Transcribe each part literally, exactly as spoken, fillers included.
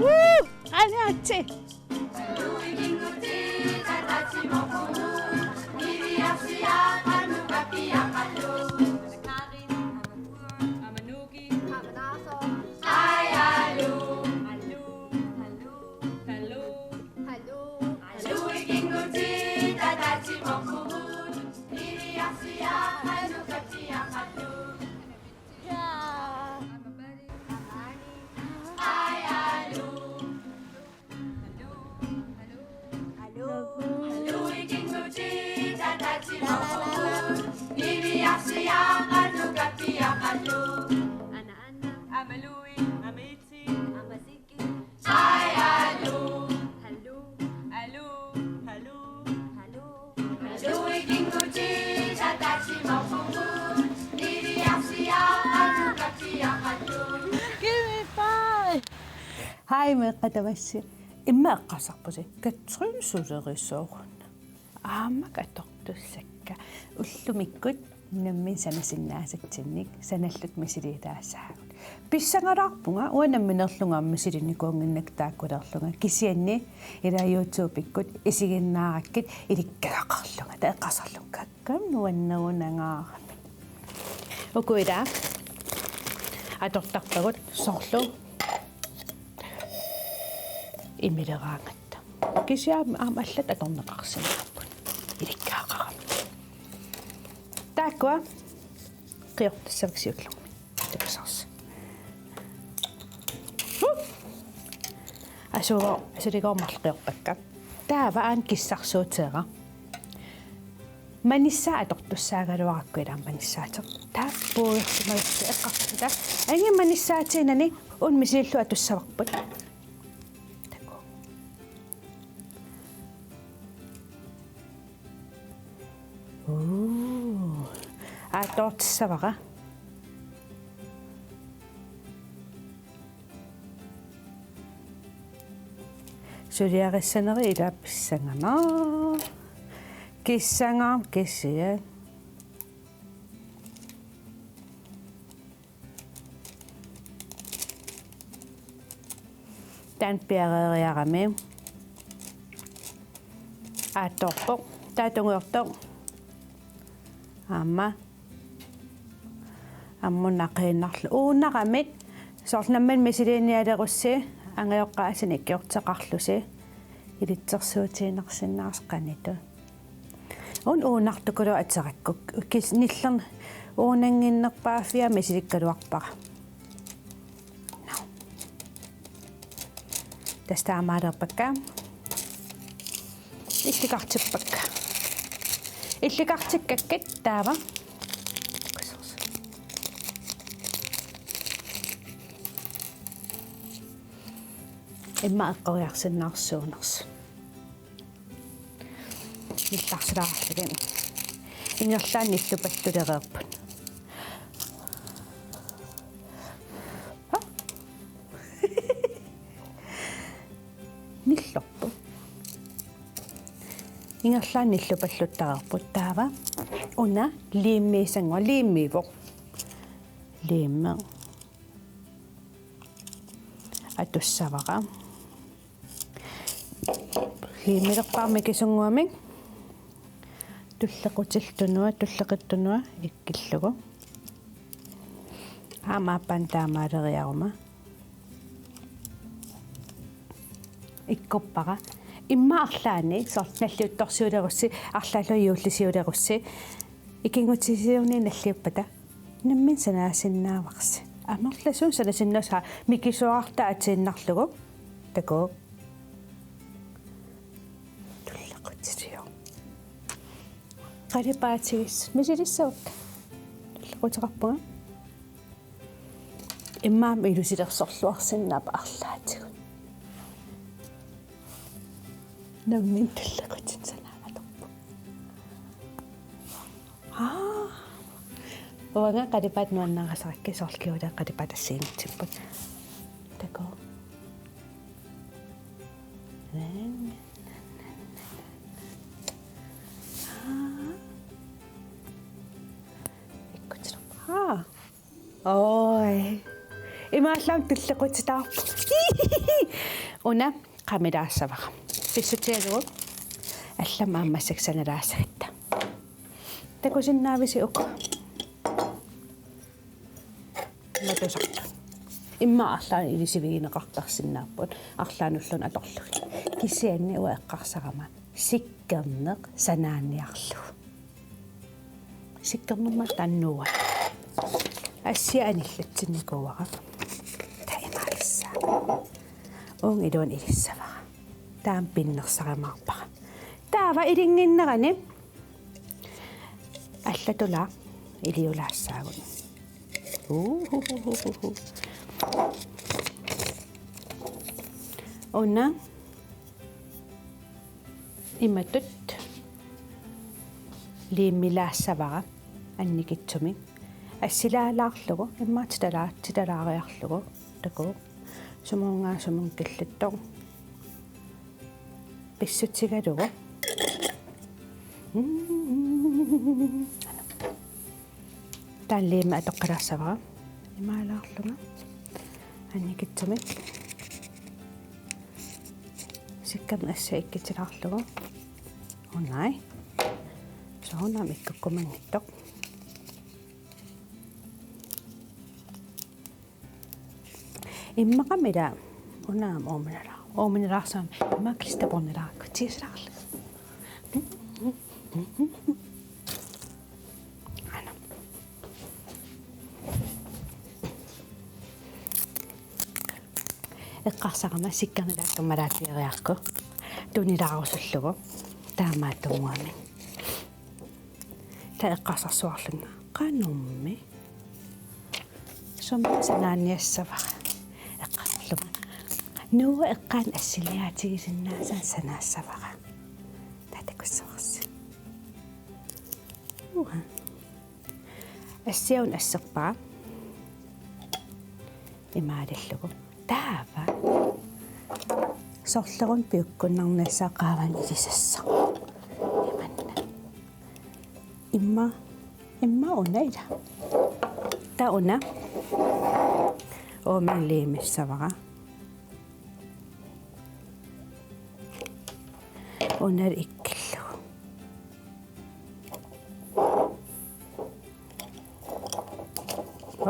Woo! Aniatsi! Give me five. Hej, meeqqat tamassi. Immaqa eqqarsarpusi Katrine Sulerisoorun. Aamma atortussakka. Ullumikkut nammineq sanasinnaasatsinnik sanalluta misilittagaagut. Pissangalaarpunga uanga nammineerlunga aamma misilinnikuunnginnakku taakkulerlunga, kisianni ila YouTube-ikkut isiginnaarakkit ilikkagaqarlunga, taava eqqarsarlunga: Kam nuannerunangaarami. Uku ila atortarpagut soorlu imileraangatta. Kisianni aamma allat atorneqarsinnaapput. Ilikkagaqarami. Taakkua qiortassavat siullermik. Takusarsi. Huh! Asu, asuligoormarlu qiorpakka. Taava aana kissarsuuteeraq. Manissaa atortussaagaluarakku ila manissaateq. Taava puuersimalersi eqqartuta. Angi manissaatiinani una misilillugu atussavarput. Taku. Uu. Atortissavara. Suliarissanerit ila pissanganaq. Kissangaarmik kisianni. Taanna piareeriarami. Atorpoq. Taava tungujortoq. Aamma. Ammut naqiinnarlugu. Uunaramik. Soorlu nammineq misiliinialerussi. Angajoqqaasinik ikiorteqarlusi. Ilitsersuutiinnarsinnaasut qanitut. Una uunartukuluuvoq aterakku. Kis nillerni uunannginnerpaaffia misilikkaluarpara. Nå. Tassa taamaalerpakka. Illikartippakka. Illikartikkakkit taava. Immaqa eqqoriarsinnaasoq suunersut. Nillarsilaarlugit. Ingerlaannaq nillupallulereerput. Ha? Nillerput. Ingerlaannaq nillupalluttareerput taava. Una liimmiisannguaq, liimmiivoq. Liimmi. Atussavara. Liimmilerpaamik kisunnguamik. Tullequtillu tunua, tullequttunua ikkillugu. Aamma aappaa taamaaleriaruma. Ikkuppara. Immaqa arlaanni, soorlu nalliuttorsiulerussi, arlaallu juullisiulerussi. Ikinngutisiorneq nalliuppata. Nammineq sanaasinnaavarsi. Amerlasuut sanasinnaasut mikisuarartaatiinnarlugu. Takuuk. Tullequtisio. Qalipaatigis misilissavakka. Tullequteqarpunga. Immaqa ilusilersorluarsinnaapput arlaatigut. Nammineq tullequtinik sanaaqalerpoq. Aa. Uanga qalipaatit nuannarisarakkit, soorlu kingulleq qalipaat assigiinngitsut. Takuuk. Aa. Ikkutilerpoq. Aa. Oi. Imaallaat tullequtitaarpoq. Una qamilaassavara. Pissutigalugu allamik aamma massakkut sanalaassagatta. Takusinnaavisi uku? Matusartut. Immaqa arlaannik ilisivigineqartarsinnaapput, arlaannulluunniit atorlugit. Kisianni uanga eqqarsarama sikkerneq sanaaniarlugu. Sikkernermut taanna uanga. Assia anillatsinnikuuara. Taamaalissa. Uunga iluani ilissavara. Taama pinnersarumaarpara. Taava ilinnginnerani allatulaaq iliulaassaagut. Uhuhuhuhu. Una imatut liimilaassavara annikitsumik. Assilaalaarlugu, immaqa titala-, titalaariarlugu. Takuuk. Sumunngaasumun killittoq. Pissutigalugu. Mm. Taanna liimi atoqqilaassavara. Imaalaarlunga. Annikitsumik. Sikkerneq assia ikkitilaarlugu. Unai. Soorunami ikkukkumanngitsoq. Immaqami ila una aamma uuminala-, uuminalaarsuarmik immaqa klisterbordilaarukku tiusilaarlugu. Aana. Eqqarsarama sikkernilaat kammalaatigereerukku tunilaarusullugu taamaattunnguamik. Taava eqqarsarsuarlunga qanormi sumi sanaaniassavara eqqarlunga. Nuua eqqaani assiliaatigisinnaasaa sanaassavara. Taava takussavarsi. Uha. Assia una asserpara. Imaalillugu. Taava. Sorleq una piukkunnarnissaa qaavanut ilisassaaq. Imanna. Imma, imma una ila. Taava una. Uuminnga liimissavara. Una ikkillugu.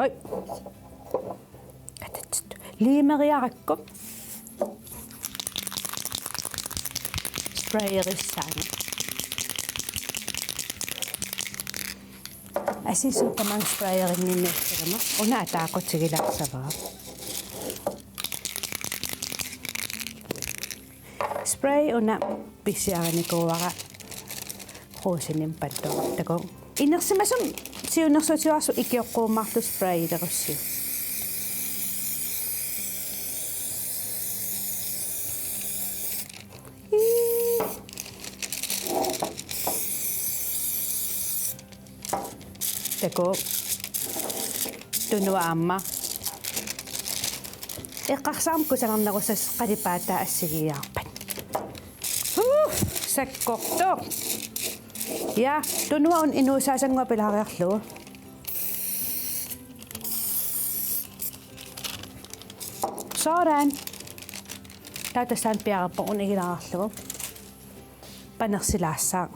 Oj. Katatsittu. Liimeriarakku. Sprayerissaanga. Asisut tamanna sprayerinnginneqarama. Una ataaqutigilaassavara. Spray una pisiarinikuuara Rosenimik paltoortagu. Inersimasumik siunnersuutigaarsuup ikioqquummaarlugu sprayerussiuk. Ii. Takuuk. Tunuaamma. Eqqarsarama kusanarnerussasut qalipaataa assigiiaarpat. Huh, sakkortoq. Ja, tunuani inuusaasanngua pilaariarlugu. Sådan. Taava tassani piareerpoq una igilaarlugu. Panersilaassaaq.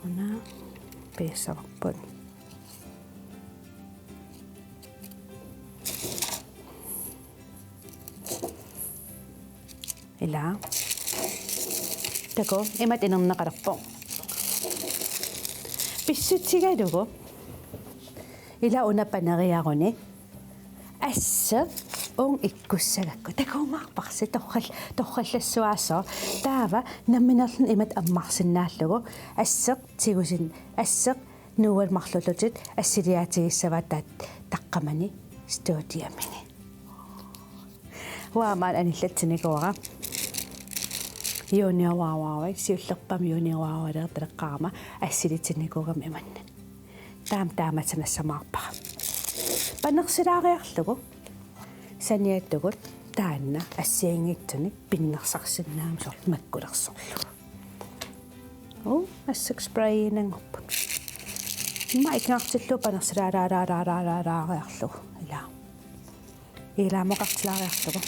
Una piissavarput. Ila. Takuuk, imatut inerneqalerpoq. Pissutigalugu. Ila una paneriaruni. Asseq uunga ikkussagakku. Takuumaarparsi torral-, torrallassuaasoq. Taava nammineerluni imatut ammarsinnaallugu. Asseq tigusin-, asseq nuuat marluullutit assiliaatigissavaat taava taqqamani studiamini. Uanga maani anillatsinikuuara. Junior Wawaavik, siullerpaamik Junior Wawaaleertaleqqaarama assilitsinnikuugama imannak. Taama taamatut sanassamaarpara. Panersilaariarlugu saniatigut taanna assigiinngitsunik pinnersarsinnaammat soorlu makkulersorlugu. Uu, asseq sprayiinanngorput. Immaqa ikiortillugu panersilaalaalaalaalaalaariarlugu. Ila. Ilaamoqartilaariarlugu.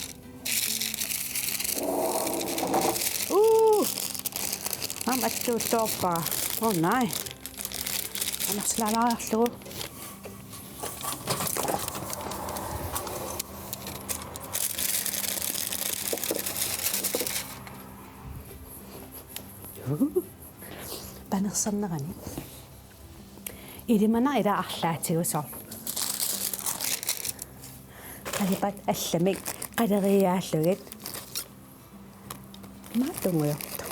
Uu! Aamma attuuttoorpara. Oh nej. Amersilaariarlugu. Panersernerani. Ilimanaq ila arlaatigut soorlu. Qalipaat allamik qaleriaallugit. Imaattunngujortoq.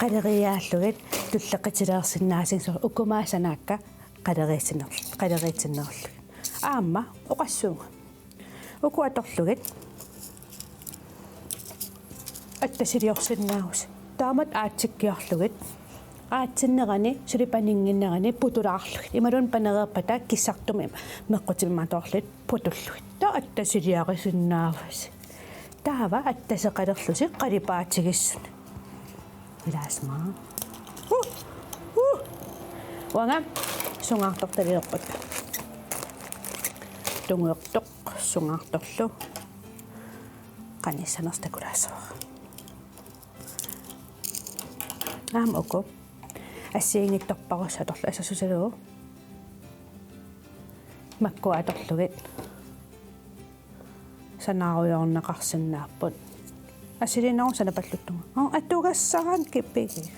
Qaleriaallugit tulleqqutileersinnaasut soorlu ukumaasanaakka qaleriitsinner-, qaleriitsinnerlugit. Aamma oqassuunga. Uku atorlugit. Attasiliorsinnaavusi. Taamatut aatsikkiarlugit. Aatsinnerani, suli paninnginnerani putulaarlugit. Imaluunniit panereerpata kissartumik meqqutimmatoorlugit putullugit. Taava attasiliarisinnaavusi. Taava attaseqalerlusi qalipaatigissut. Ilaasma. Uh, uh. Uanga sungaartortaliorput. Tungujortoq sungaartorlu. Qaniissanersoq takulaassavara. Aamma uku. Assigiinngitsorpassuit atorlugit assersuutigalugu. Makku atorlugit. Sanaarujoorneqarsinnaapput. Assiliinnarlugu sanapalluttunga. Aa, atugassaraanni kipigik.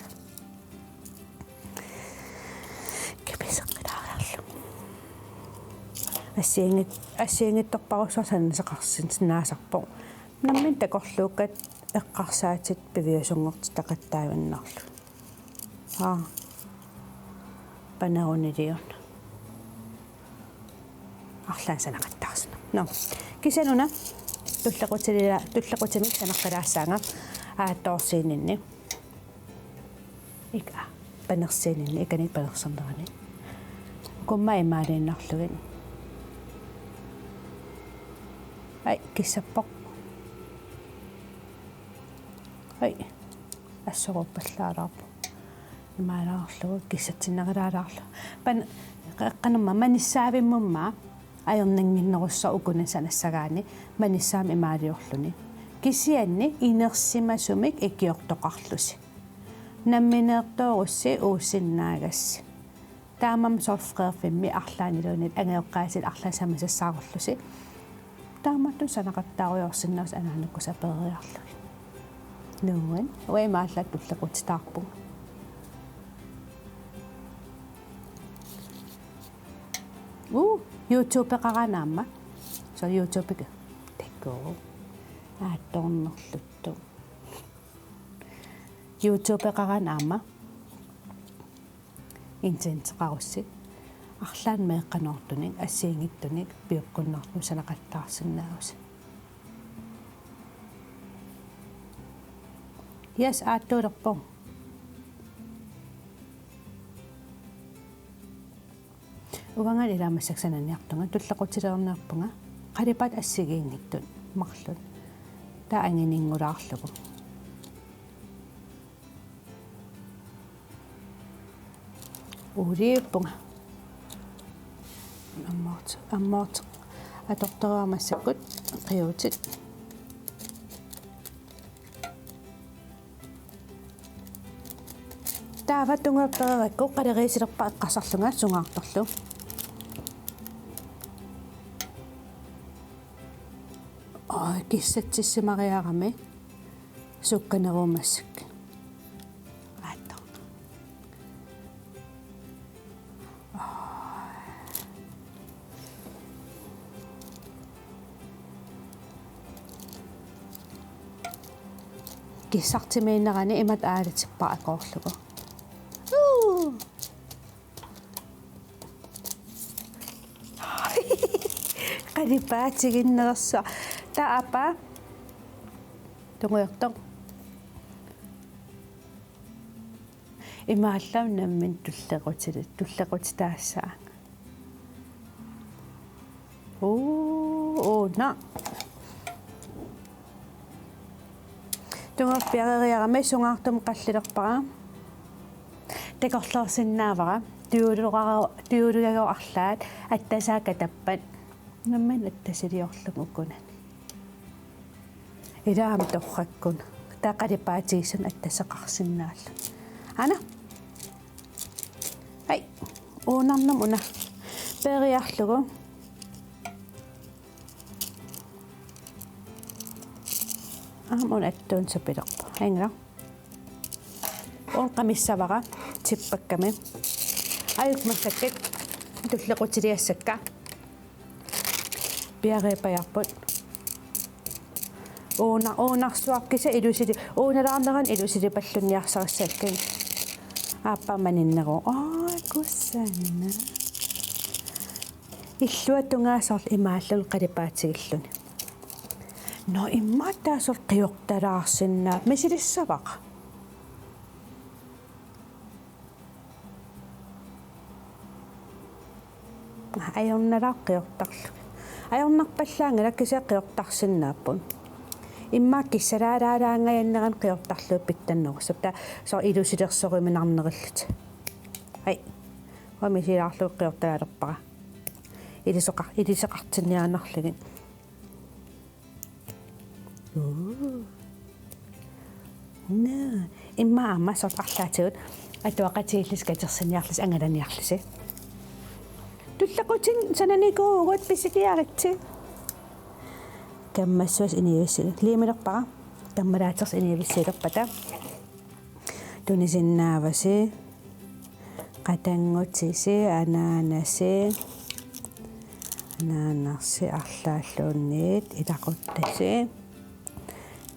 Kipiseqqilaariarlugu. Assigiinngit-, assigiinngitsorpassuit sanaseqarsinnaasarpoq. Nammineq takorluukkat eqqarsaatit piviusunngortitaqattaavinnarlugit. Aa. Paneruniliuna. Arlaannik sanaqattaarsinnaavoq. Nå. Kisianni una tullequtila-, tullequtimik sanaqqilaassaanga aattoorsiininni. Ika, panersiininni, ikani panersernerani. Ukumma imaaliinnarlugit. Ai, kissappoq. Ai. Assoruppallaalaarpoq. Imaalaarlugu kissatsinnerulaalaarlugu. Pan-, qa-, qanormaa manissaavimmummaa ajornannginnerussaaq ukunani sanassagaanni manissaamik imaaliorluni. Kisianni inersimasumik ikiortoqarlusi. Nammineertoorussi uussinnaagassi. Taamaammat soorlu freerfimmi arlaanniluunniit angajoqqaasiit arlaat sammisassaarullusi. Taamaattumik sanaqattaarujoorsinnaavusi anaanakkut sapeeriarlugit. Nuann', uanga imaallaat tullequtitaarpunga. Uu, YouTubeqaraanni aamma. Soorlu YouTubeka. Takuu. Aattoornerluttoq. YouTubeqaraanni aamma. Internetteqarussi. Arlaannik meeqqanoortunik, assigiinngitsunik, piukkunnartumik sanaqattaarsinnaavusi. Yes, aattuulerpoq. Uangalu ilaa massakkut sananiartunga, tullequtilerniarpunga, qalipaatit assigiinngitsut marluk. Taava angininngulaarlugu. Uuliuppunga. Ammoortoq, ammoortoq. Atortoruara massakkut qiuutit. Taava tungujortoq pereerakku qaleriisilerpara eqqarsarlunga sungaartorlu. Aa, kissatsissimariarami sukkaneruummassuk. Aattoq. Kissartimiinnerani imatut aalatippara akoorlugu. Uu! Qalipaatiginnerussaaq. Taava. Tungujortoq. Imaallaat nammineq tullequtili-, tullequtitaassaanga. Uu, uuna. Tungujorpiareriarami sungaartumik qallilerpara. Takorloorsinnaavara. Tujuulugara-, tujuulugagooq arlaat, attasaat katappat. Nammineq attasiliorlugu ukunani. Ilaami torrakkut. Taava qalipaatigissanik attaseqarsinnaalluni. Aana. Ai. Uunarnam una. Peeriarlugu. Aamma una attuunissapilerpoq. Inga. Uunga qamissavara tippakkami. Ajuk massakkut tullequtiliassakka. Piareerpajaarput. Uuna-, uunarsuaq kisianni ilusili-, uunalaarnerani ilusilipallunniarsarissakkit. Aappaa maninneruvoq. Aa, kusanna. Illuatungaa soorlu imaallugu qalipaatigilluni. Nå, immaqa taava soorlu qiortalaarsinnaa-, misilissavara. Ajornalaaq qiortarlugit. Ajornarpallaanngilaq kisianni qiortarsinnaapput. Immaqa kissalaalaalaangajannerani qiortarlugit pitsannerussappat. Taava soorlu ilusilersoruminarnerullutik. Ai. Uanga misilaarlugu qiortalaalerpara. Ilisoqar-, ilisoqartinniaannarlugit. Uu. Naa. Immaqa aamma soorlu arlaatigut atuaqatigiillusi katersinniarlusi angalaniarlusi. Tullequtit sananikuuvugut, pisiliaritsi. Kammassuseq inivissi-, liimilerpara. Kammalaatersuseq inivissiilerpata. Tunisinnaavasi, qatanngutisi, anaanasi, anaanarsi arlaalluunniit ilaquttasi,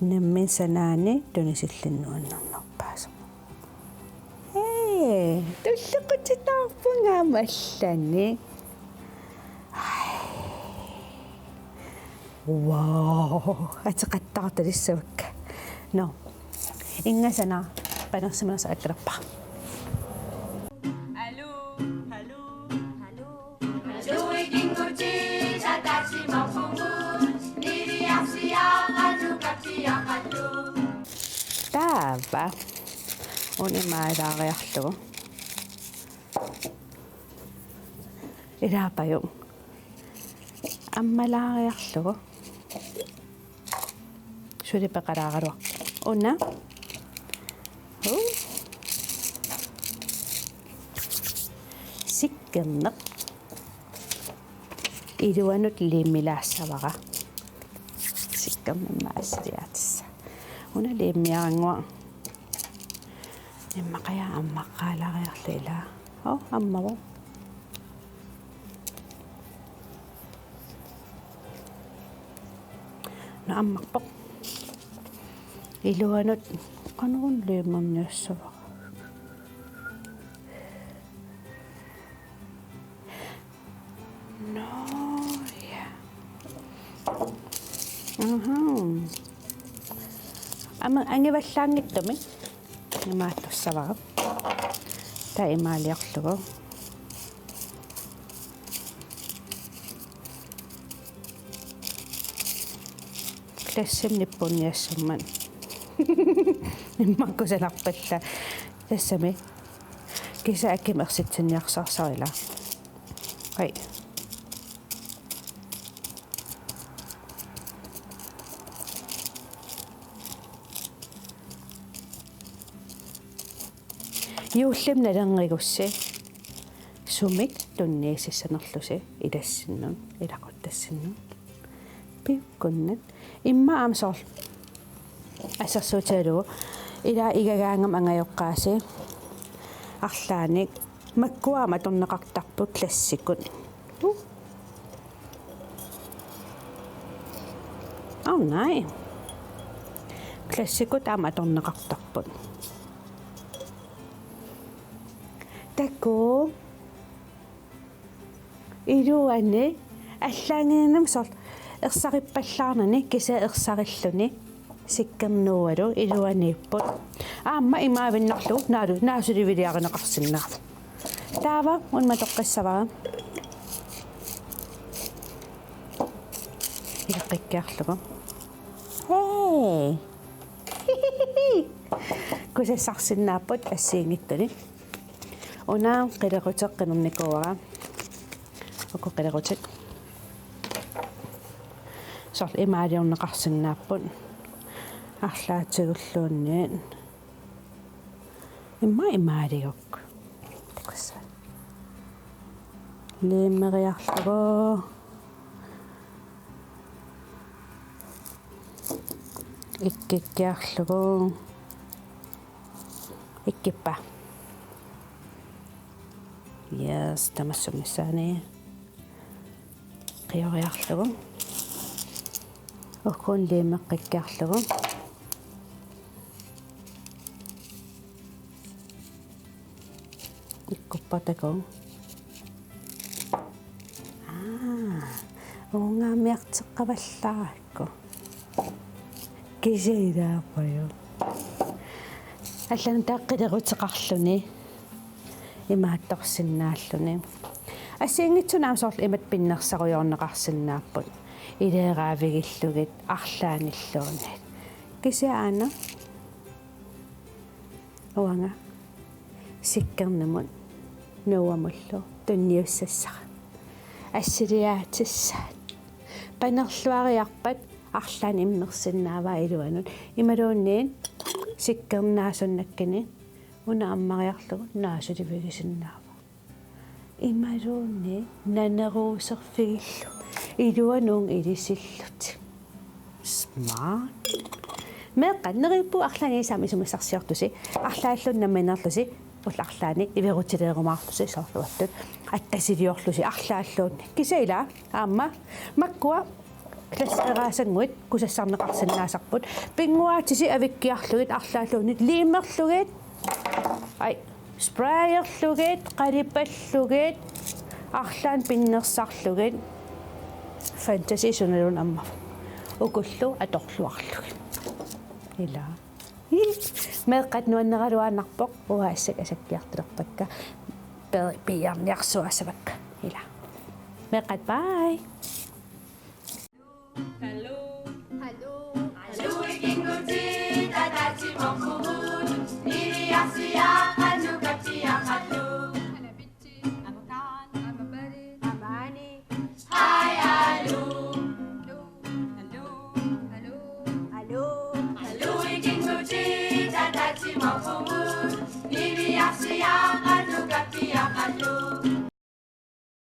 nammineq sanaani tunisillit nuannernerpaasoq. Hee, tullequtitaarpunga aamma allanik. Ai. Wow, ateqattaartalissavakka. Nå. Inga sana panersimanersoq akkalerpara. Taava. Una imaalaariarlugu. Ilaapajuk. Ammalaariarlugu. Suli peqalaaraluarpoq. Una. Uu. Sikkerneq. Iluanut liimilaassavara. Sikkerneq immaqa assiliaatissaa. Una liimiarannguaq. Immaqajaaq ammaqqaalaariarlugu ilaa. Ov, ammavoq. Nå, ammarpoq. Iluanut qanoq una liimerniassavara. Nå, ja. Aha. Aamma angivallaanngitsumik imaattussavara. Taava imaaliorlugu. Glassimi nippunniassammat. Immaqa kusanarpallaaq. Tassami. Kisianni akimut ersitsinniarsarissara ilaa. Ai. Juullimi nalernigussi sumik tunniussissanerlusi ilassinnut, ilaquttassinnut. Piukkunnat. Immaqa aamma soorlu assersuutigalugu ilaa igagaangama angajoqqaasi arlaannik makkua aamma atorneqartarput klassikut. Uu. Aa, nej. Klassikut aamma atorneqartarput. Takuuk. Iluani allaanngilaq soorlu ersarippallaarnani kisianni ersarilluni sikkernuugalu iluaniipput. Aamma imaavinnarlugu naalu naasuli-, naasuli-, Taava una matoqqissavara. Ileqqikkiarlugu. Hee. Kusassarsinnaapput assigiinngitsuni. Una qilequteq qinernikuuara. Uku qilequtit. Soorlu imaaliorneqarsinnaapput. Arlaatigulluunniit. Immaqa imaaliguk. Takussa. Liimeriarlugu. Ikkikkiarlugu. Ikkippa. Yes, tamassummik missaani. Qioriarlugu. Ukkuun liimeqqikkiarlugu. Ikkuppa takuuk. Aa, uungaamiarteqqavallaaraakku. Kisianni ilaappajuk. Allanut taaqqileruteqarluni. Imaattorsinnaalluni. Assigiinngitsunik aamma soorlu imatut pinnersarujoorneqarsinnaapput. Ileeraavigillugit arlaannilluunniit. Kisianni aana uanga Sikkernimut Noamullu tunniussassara. Assiliaatissat. Panerluariarpat arlaannik immersinnaavaa iluanut. Imaluunniit Sikkernaasunngakkuni una ammariarlugu naasulivigisinnaavaa. Imaluunniit naneruuserfigillugu iluanut ilisillutit. Smart. Meeqqat neriuppunga arlaannik saami isumissarsiortusi. Arlaanniluunniit nammineerlusi. Ullut arlaanni iverutileerumaarlusi soorluattut. Attasiliorlusi arlaanniluunniit. Kisianni ilaa aamma makkua glaseeraasannguit kusassarneqarsinnaasarput. Pinnguaatisi avikkiarlugit arlaanniluunniit liimerlugit. Ai, sprayerlugit, qalipallugit, arlaannik pinnersarlugit. Fantasi sunaluunniit ammavoq. Ukullu atorluarlugit. Ilaa. Meeqqat nuanneraluaannarpoq, uaassak asakkiartulerpakka. Pe-, piiarniarsuassavakka. Ilaa. Meeqqat, bye. Hello. Hello. Hello, ikinguti, tatati mokkugut, niliarsiaq, qanukappiaq, qallu. Amataan, amapali, amaani. Hi, hello. Hello, hello, hello. Hello. Hello, ikinguti, tatati mokkugut, niliarsiaq, qanukappiaq, qallu.